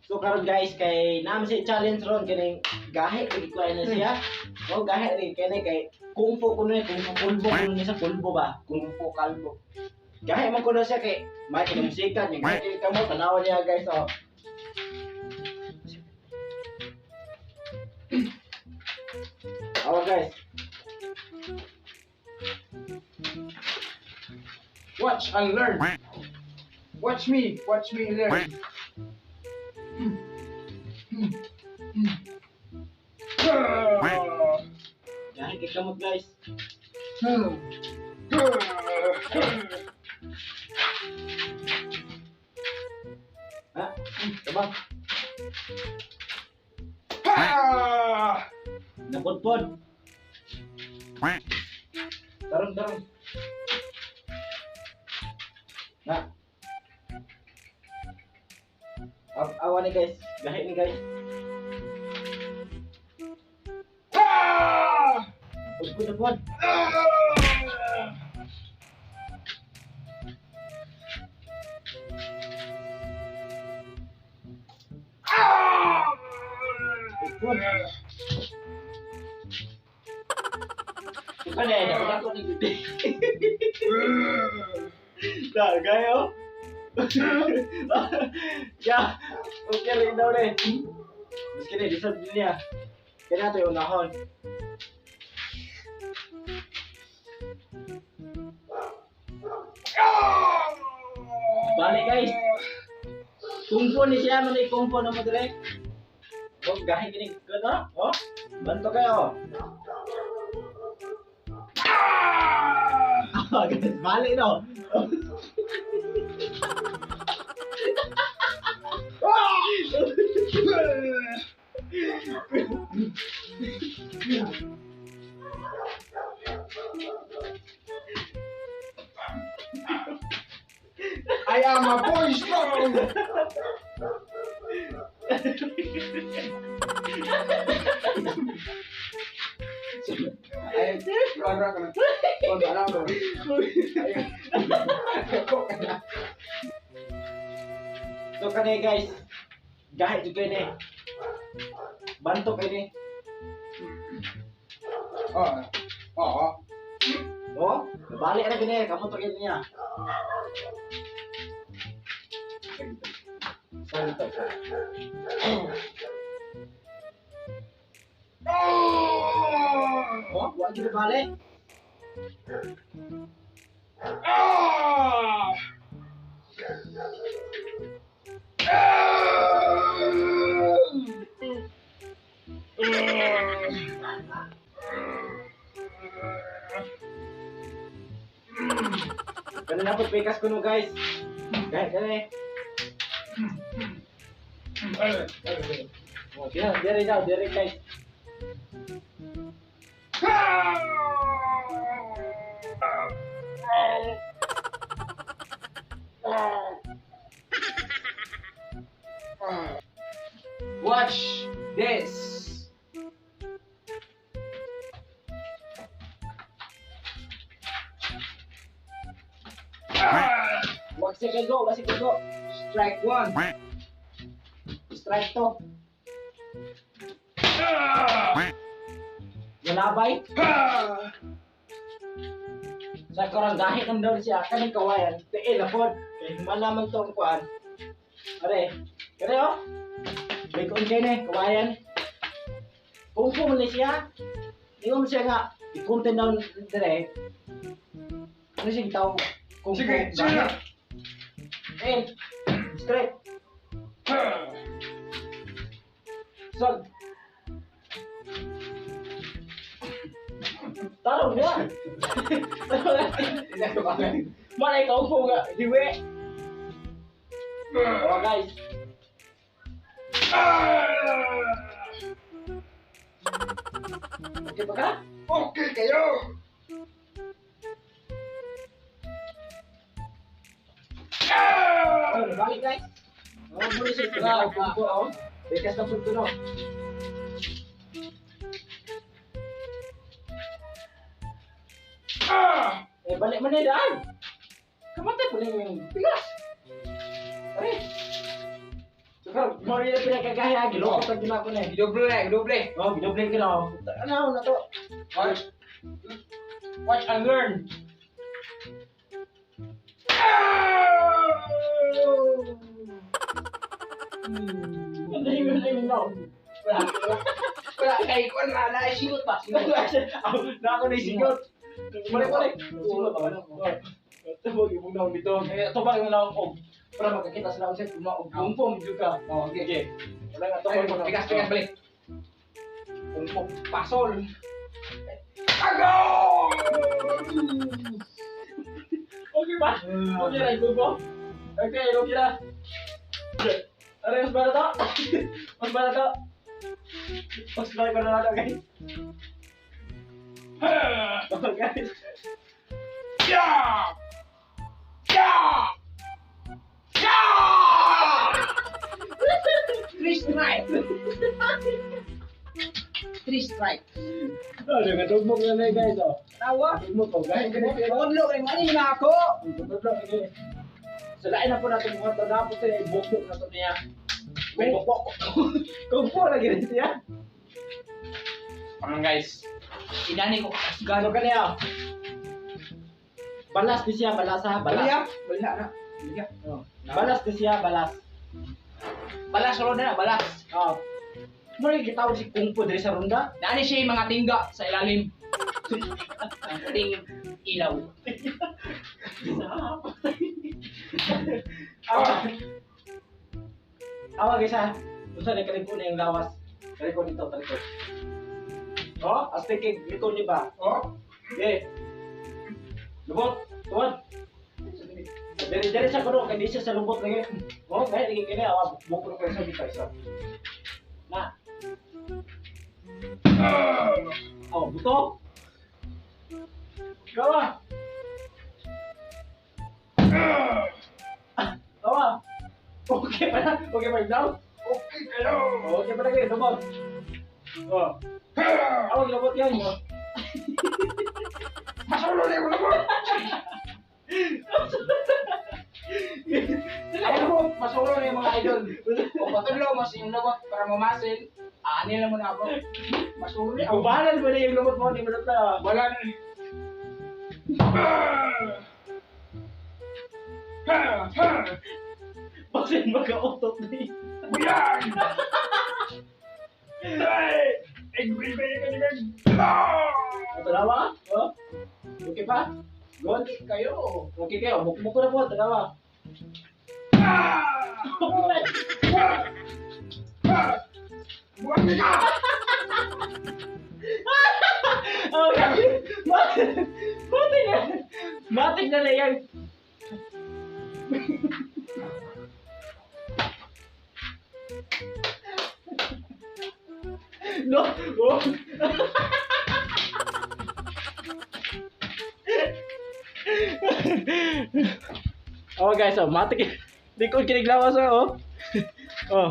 So karon guys, kay naman si challenge ron kining gahi kay ko na siya. Oh, gahi rin kini kay kung fu kuno, kung fu kulbo kuno ni sa kulbo ba? Kung fu kalbo. Gahi man kuno siya kay may kini musika niya. Gahi kamo tanawa niya guys, oh. Awa guys. Watch and learn. Watch me learn. Gahi kay kamot guys. Ha? Diba? Napudpod. Tarong, tarong. Na. Awa ni guys. Gahi ni guys. Pudpod na pod. Pudpod. Ito na, dapat ako ni Gudi. Dah, gayo. Ya, okay rin daw rin. Mas kini, deserve din niya. Kaya nato yung unahon. Balik guys. Kung fu ni siya, man kung fu na mo dire. Oh, gahi kini kano? Oh, banto kayo. Ah, guys, balik no. I am a boy strong. Ay, wala ka na. Wala ka na. So kani guys, gahi jud kini. Banto kini. Oo. Oo. Oh, balik na kini, kamo to kini niya. Sorry to, sorry. Oh, wa jud balik. Kani na po pikas kuno guys. Gahi kani. Oh, diyan, dire daw, dire guys. Watch this. Wag siya kago, wag siya kago. Strike one. Strike to. Nalabay. Sa karang gahi nang daw siya kaning kawayan. Tiil na pod. Kay humana man to ang kuan. Are. Kare oh. May kuan kay ni kawayan. Kung fu man ni siya. Ingon siya nga i-content down dire. Ano siya gitawag? Kung fu. Sige, sige na. Eh, straight. Sol. Tarong niya. Malay ka upo nga. Hiwi. Oh guys. Okay ba ka? Okay kayo. Oh, balik guys. Oh, muna siya ito. Upo, oh. Bekas na po ito, no? Eh, balik man na daan. Kamatay po na yung bigas. Are. Sige. Karon mo rin pinakagaya gilokot ang ginako na eh. Doble na, doble. Oh, gidoble ka na. Oh. Ano na to? Watch. Watch and learn. Ano yung ano no? Wala. Wala kay kuan ra na singot ba? Singot. Na ako na sigot. Balik balik. Sigot ba? Tubag yung naon dito. Eh, tubag yung naon og para makakita sila unsa kung og kumpong jud ka. Oh, okay. Okay. Wala nga Ay, tubag mo. pikas pikas balik. Pungpok pasol. Agaw! Okay ba? Okay ra kubo. Okay, okay ra. Are mas bara to? Mas bara to? Mas bara na to, guys. Oh, guys. Yeah! Yeah! Yeah! Three strike. Three strike. Oh, nagadugmok na na guys, oh. Tawa. Dugmok ko, guys. Pagudlo kay mani na ako. So, lain na po natin mga to. Napos na ibukbok na to niya. Bukbok. Kung po lagi rin siya. Parang guys. Inani ko Gano ka niya? Balas di siya, balas ha, balas. Balya, balya na. Balya. Oh. Balas di siya, balas. Balas ro na, balas. Oh. Muna gitawag si Kung Fu diri sa runda. Naani siya yung mga tingga sa ilalim. Ang ting ilaw. Awa. Awa guys ha. Unsa na kaliko na yung lawas? Kaliko dito, kaliko. Oh, astig kay liko ni ba? Oh. Okay. Lubot, tuwan. Diri diri sa kuno kay di siya sa lubot lagi. Oh, kay lagi kini awa bukod ko sa dito isa. Na. Oh, buto. Gawa. Gawa. Okay pa na. Okay pa daw. Okay kayo. Okay pa na kayo, lubot. Oh. Awa lubot yan. Oh. Masulo na yung lubot. Ay mo, masulo na yung mga idol. O patudlo mas yung lubot para mamasil. Ani lang mo na ako. Masulo na. Ubalan mo na yung lubot mo, di mo na ta. Wala na. Basin magka-utot ni. Buyan! Ay! Tanawa? Oh? Okay pa? Good? Kayo. Okay kayo, bukbuk ko na po, tanawa. Buwan ka! Okay. Matik na. Matik na na yan. No. Oh. Oh guys, oh, matik. Di ko kiniglawas oh. Oh.